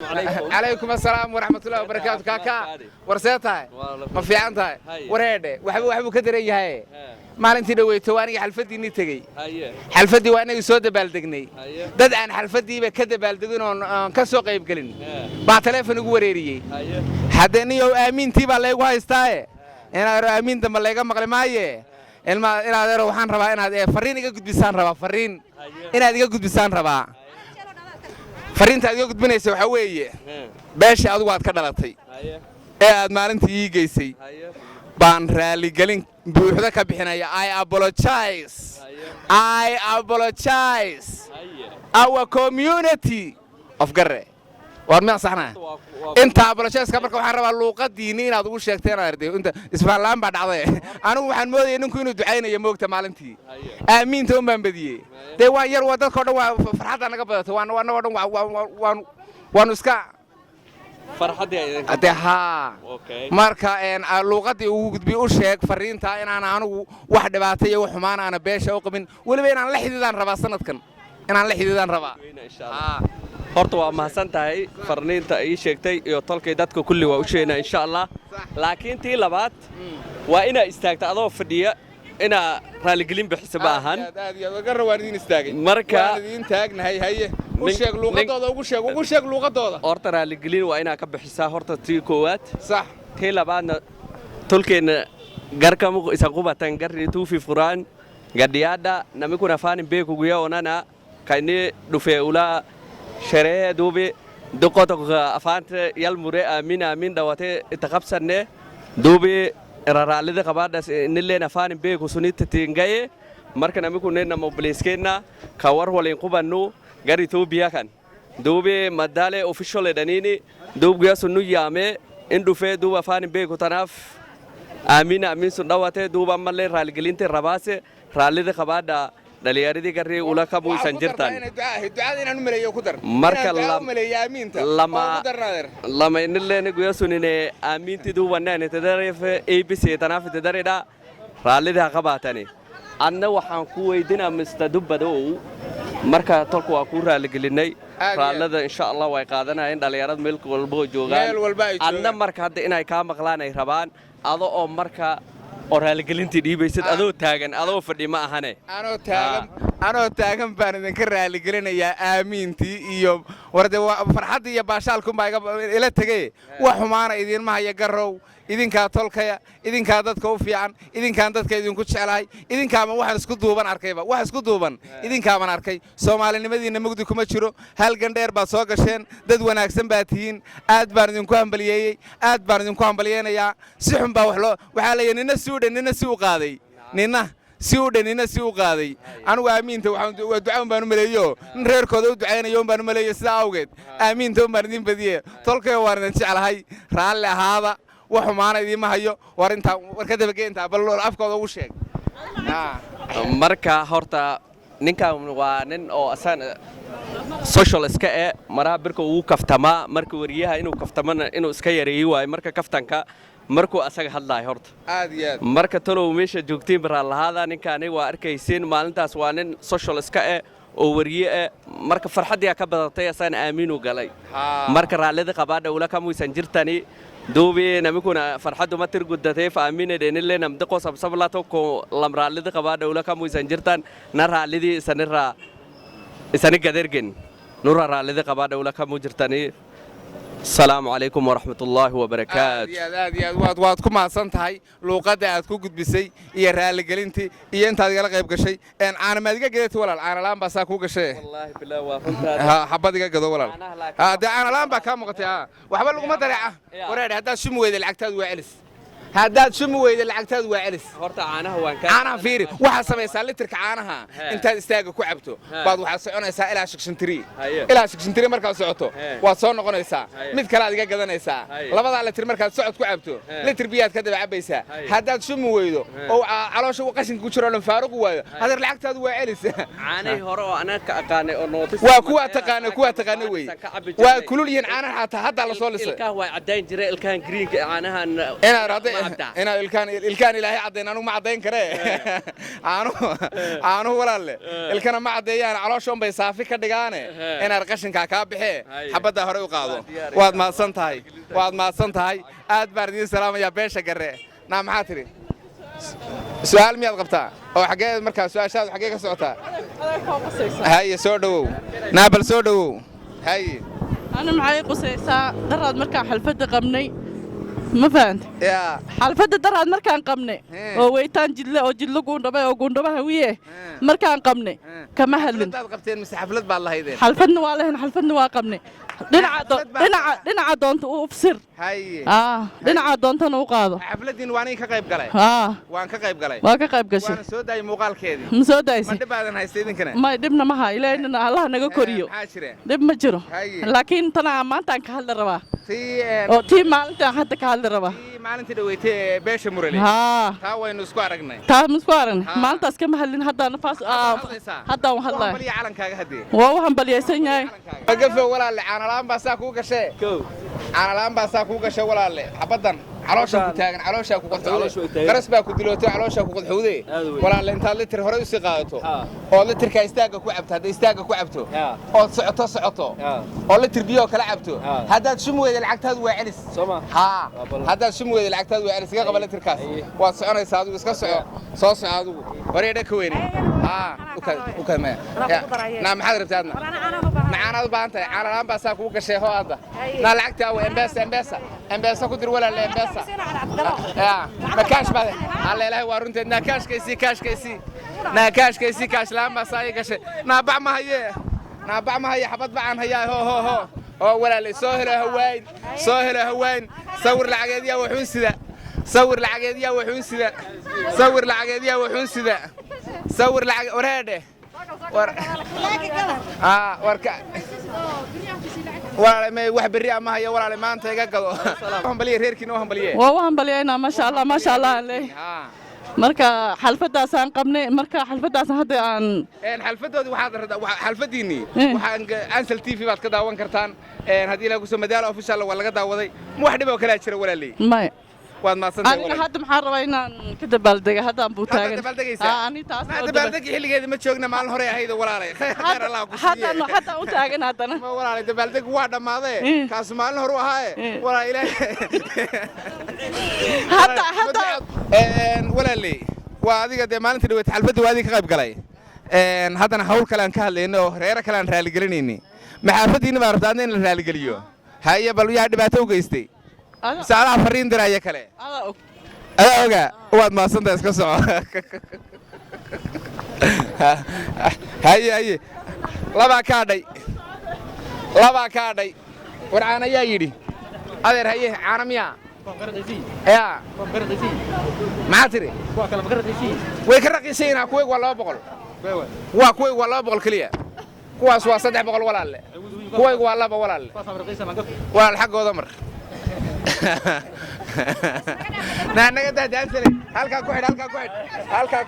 Calaykum asalaam waraxmatullahi wabarakaatu. Kaaka, war see tahay? Ma fiican tahay? Wareedhe, waxba waxbuu ka daran yahay. Maalintii dhaweyto waa aniga xalfaddiinnii tegey. Xalfaddii waa inagii soo dabaaldegnay. Dad aan xalfaddiiba ka dabaaldegin oon aan ka soo qaybgelin baa taleefon igu wareeriyey. Haddee niyow, aamiintii baa laygu haystaaye, inaadero aamiin dambe layga maqli maaye. Ilma inaadero, waxaan rabaa inaad farriin iga gudbisaan rabaa, farriin inaad iga gudbisaan rabaa. Farriinta aad iga gudbinaysa waxaa weeye, beesha adigu aad ka dhalatay ee aad maalintii ii geysay baan raaligelin buuxda ka bixinaya. I apologize, I apologize our community of Garre. Waar miyaan saxnaa inta apologize-ka? Marka waxaan rabaa luuqadiinni inaad ugu sheegteen arday. Inta isfahanlaan baa dhacday. Anigu waxaan moodayay ninku inuu ducaynayo, moogta, maalintii aamiinta un baan badiyey. Dee waan yar, waa dadkao dhan, waa farxadda naga badatay, waan annagoo dhan waan waanu iska dee haa. Marka luuqaddii ugu gudbi, u sheeg farriinta inaan anigu wax dhibaato iyo wax xumaan aana beesha u qabin. Weliba inaan la xidhiidaan rabaa, sanadkan inaan la xidhiidaan rabaa. Horta waa mahadsan tahay farniinta ii sheegtay iyo tolkay dadka kulli waa u sheegnaa, insha Allah. Laakiin tii labaad waa inaa istaagta adoo fadhiya, inaa raaligelin bixisa ma ahan. Aad iyo aad, garra, waan idiin istaagay. Marka waan idiin taagnahay. Haye, u sheeg luuqadooda, ugu sheeg, ugu sheeg luuqadooda. Horta raaligelin waa inaa ka bixisaa, horta tii koowaad. Sax. Tii labaadna, tolkeenna garkamu isan qubatan garri tuufi furaan gadhiyaadha. Namni kun afaan hin beeku. Guyyaa onana kan inni dhufe ulaa sheree duubi duqo tokko afaanta yal mure aamin aamin dhawatee itti qabsanne. Duubi raraallida qabaadhas, innilleen afaan hin beeku sunitti ittiin ga'e. Marka namni kunneen nama obbolees keenna kan war waliin qubannu gara Itoobiyaa kan duubi maddaalee official jedhaniini. Duub guyyaa sun nu yaamee in dhufee, duuba afaan hin beeku, tanaaf aamin aamin sun dhawate. Duuba ammallee raaligelinta irra baase. Raallida qabaadha, dhalinyaradii garrii ula kamuu isan jirtan. Ducada inaan u maleeyo ku dar. Marka Inaan ducaa u maleeyo aamiinta oo ku darnaadeer. Lama innilleen guyyaa sunine aaminti duubanne itti dareef eebbisee, tanaaf itti dareedha. Raallida ha qabaatani. Adna waxaan ku weydinaa, Mr. Dubbadow, marka tolka waa kuu raaligelinay. Aad iyo aad. Raallada insha Allah way qaadanayeen dhalinyarada meel walba oo joogaan. Meel walba ay joogaan. Adna marka hadda inay kaa maqlaan ay rabaan, ado oo marka oo raaligelintii dhiibaysid adoo taagan, adoo fadhi ma ahane. Anoo taagan, anoo taagan baan idinka raaligelinayaa aamiintii iyo warde farxaddii iyo baashaalkunbaa ila tegey. Wax xumaana idiinma haya, Garow. Idinkaa tolkaya, idinkaa dadka u fiican, idinkaan dadka idinku jeclahay, idinkaama waxaan isku duuban arkayba, wax isku duuban idinkaaban arkay. Soomaalinimadiinna mugdi kuma jiro. Halgan dheer baad soo gasheen, dad wanaagsan baad tihiin. Aad baan idinku hambaliyeeyey, aad baan idinku hambaliyeynayaa. Si xun baa wax loo waxaa leeyahay, nina si u dhan, nina si u qaaday, nina si u dhan, nina si u qaaday. Anigu aamiinta waa duca un baan u maleeyo, nin reerkooda u ducaynayo un baan u maleeyo. Sidaa awgeed aamiinta un baan idin badiye. Tolkayo, waan idin jeclahay, raalli ahaada, wax xumaana idiima hayo. War intaa war ka dabagee, intaa bal afkooda ugu sheeg. Marka horta ninkan waa nin oo asan social iska e maraha birka uu kaftamaa. Marka wariyaha inuu kaftamana inuu iska yareeyo waayo, marka kaftanka markuu asaga hadlaayo horta. Aad iyo aad. Marka talow meesha joogtiin baraallahaada, ninkaani waa arkaysiin maalintaas waa nin social iska eh oo wariye eh. Marka farxaddii ka badatay, asaan aamiinu galay. Marka raallida qabaadha, ula kamuisan jirtani. Duubi namikuna farxaddu ma tir guddatee faamine dhenille namdiqo sabsabla tokko lam. Raallida qabaadha, ula kamuisan jirtan na raallidii isanirraa isani gadergen nura. Raallida qabaadha, ula kamu jirtani. Asalaamu calaykum waraxmat ullaahi Aad wabarakaatu. Iyo aad, aad iyo aad waad ku mahadsan tahay luuqadda aad ku gudbisay iyo raaligelintii iyo intaad igala qayb gashay. Caana maad iga gadatay, walaal? Caana la'aan baa saa kuu gashay. Wallaahi bilaa, waa runtaada. Ha, xabad iga gado, walaal. Caanaha laakiin Ha, dee caana la'aan baa kaa muuqatay. Ha, waxba laguma dareeca. Wareedhe, haddaad shumi weyda lacagtaadu waa celis. Haddaad shumi weyda lacagtaadu waa celis. Horta caanaha waan kaa Caanaha fiiri, waxaad samaysaa litirka caanaha intaad istaaga ku cabto baad waxaad soconaysaa ilaa Shikshantirii. Ilaa Shikshantirii markaad socoto waad soo noqonaysaa. Mid kale aad iga gadanaysaa. Labadaa litir markaad socod ku cabto, litir biyaad ka daba cabaysaa. Haddaad shumi weydo oo caloosha uu qashinka ku jiro oo dhan faaruqu waayo, hadeer lacagtaadu waa celis. Caanihii hore oo anaa ka aqaanay oo nootis. Waa kuwaa taqaana, kuwaa taqaana wey. Waa kulul yihiin caanaha, xataa haddaa la soo lisay. Ilkaha waa caddayn jiray, ilkahan greenka caanahan. Inaad hadda Inaa ilkaan ilkaan Ilaahay caddayn, anugu ma caddayn karee. Caanuhu, caanuhu walaalle, ilkana ma caddeeyaan, caloosha unbay saafi ka dhigaane. Inaad qashinkaa kaa baxee, xabaddaa hore u qaado. Waad mahadsan tahay, waad mahadsan tahay, aad baan idiin salaamayaa beesha Garre. Naa, maxaa tidhi? Su'aal miyaad qabtaa? Oo xaggee markaa su'aashaadu xaggee ka socotaa? Haye, soo dhowow. Naa, bal soo dhowow. Haye. Ana maxay qusaysaa? Daraad markaan xalfadda qabnay, ma fahanta? Yaa. Xalfadda daraad markaan qabnay oo weytaan Jidle oo Jidlo Guundhaba oo Guundhaba Hawiye markaan qabnay, kama hadlin. Xaflad baad qabteen mise xaflad baad lahaydeen? Xalfadna waa lahayn, xalfadna waa qabnay. Dhinaca dhinaca doonta u ufsir. Dhinaca doontana u qaado. Xafladdiin waa aniga ka qayb galay. Waan ka qayb galay. Waa ka qayb gashay. Waana soo daayay muuqaalkeedii. Ma soo Ma daysay? dhib aadan haysta idinkana? May, dhibna ma hayo. Ilaahayna Allah naga koriyo. Maxaa jira? Dhib ma jiro. Laakiin tanaa maantaan ka hadli rabaa. Tii Oo tii maalintaan hadda ka hadli rabaa. Tii maalintii dhaweeytay ee beesha Murale? Haa. Taa waynu isku aragnay. Taa ma isku aragnay. Maalintaas kama hadlin, haddaan faas. Hadlaysaa? Haddaan u hadlaya. Hambaliya calankaaga haddee. Waa u hambalyaysan yahay. Magafo walaalle, caanalaan baa saa kuu gashee, caanalaan baa saa kuu gashay walaalle. Xabaddan caloosha ku taagan, calooshaa ku qodxowde, qaras baa ku dilootay, calooshaa ku qodxowde walaalle. Intaad litir horey usii qaadato oo litirkaa istaagga ku cabto, hadday istaagga ku cabto ood socoto socoto oo litir biyoo kala cabto, haddaad shumi weyda lacagtaadu waa celis. Haa, haddaad shumi weyda lacagtaadu waa celis. Iga qaba litirkaas, waad soconaysaa adigu, iska soco, soo soco adigu horey dhaka weyne. Haa, ukaad maya naa, maxaad rabtay adna? Macaanaad u baahan tahay? Caanalaan baa saa kuu gashay. Hoo adda naa, lacagta awa. M-Pesa, M-Pesa, M-Pesa ku dir walaalle, M-Pesa. Ya, ma kaash baad? Alla Ilaahay, waa runteed. Naa kaashkaysii, kaashkaysii, naa kaashkaysii. Kaash la'aan baa saa ii gashay. Naa bac ma haye, naa bac ma haye, xabad bacaan hayaa. Hoo hoo hoo hoo walaalle, soo helo hawayn, soo helo hawayn. Sawir lacageed yaa wuxuun sida? Sawir lacageed yaa wuxuun sida? Sawir lacageed yaa wuxuun sida? Sawir lacag wareedhe war warka walaale, may wax berri ama hayo walaale, maanta iga gado. Hambaliye reerkiina, u hambaliye. Waa u hambalyaynaa, maasha Allah, maasha Allah aan leeyahay. Marka xalfadaasaan qabnay, marka xalfadaasaan hadda aan Xalfadoodii waxaad rabtaa xalfadiinii waxaan Ansal TV baad ka daawan kartaan haddii Ilaah kusoo Madaala Official waa laga daawaday. Ma wax dhib oo kalaa jira walaaley? Maya. Waad mahadsantahay. Aniga walaal. Hadda maxaan rabaa inaan ka dabaaldega, haddaan buu Hadda taagan. dabaaldegaysaa? Ani taas Ma oo dabaaldegi xilligeedi ma joogna, maalin hore ahayd walaalay. Khayr Allah ku haddaan siiye. Haddaan u taagan haddana. Ma walaalay, dabaaldegu waa dhammaadee. Kaasu maalin hore u ahaaye. Walaal Ilaahay. Hadda hadda. Walaaley, waa adiga dee maalinta dhaweyd xalfadda waa adiga ka qayb galay. Haddana hawl kale aan ka hadlayno oo reero kale aan raaligelinayni. Maxaafadiinna baa rabtaa adna in la raaligeliyo. Haye, bal yaa dhibaato u geystay? Mise adaa fariin diraya kale? Adaa og. Adaa ogaa. Waad mahadsantahay, iska soco. Haye haye, labaa kaa dhay, labaa kaa dhay. War caana yaa yidhi adeer? Haye, caana miyaa? Yaa, maxaa tidhi? Way ka raqiisan yihiin. Kuwaygu waa 200, waa kuwaygu waa 200 keliya, kuwaas waa 300 walaalle. Kuwaygu waa laba walaalle. Walaal, xaggooda mar naa naga daadaansale. Halkaa ku xidh, halkaa ku xidh, halkaa.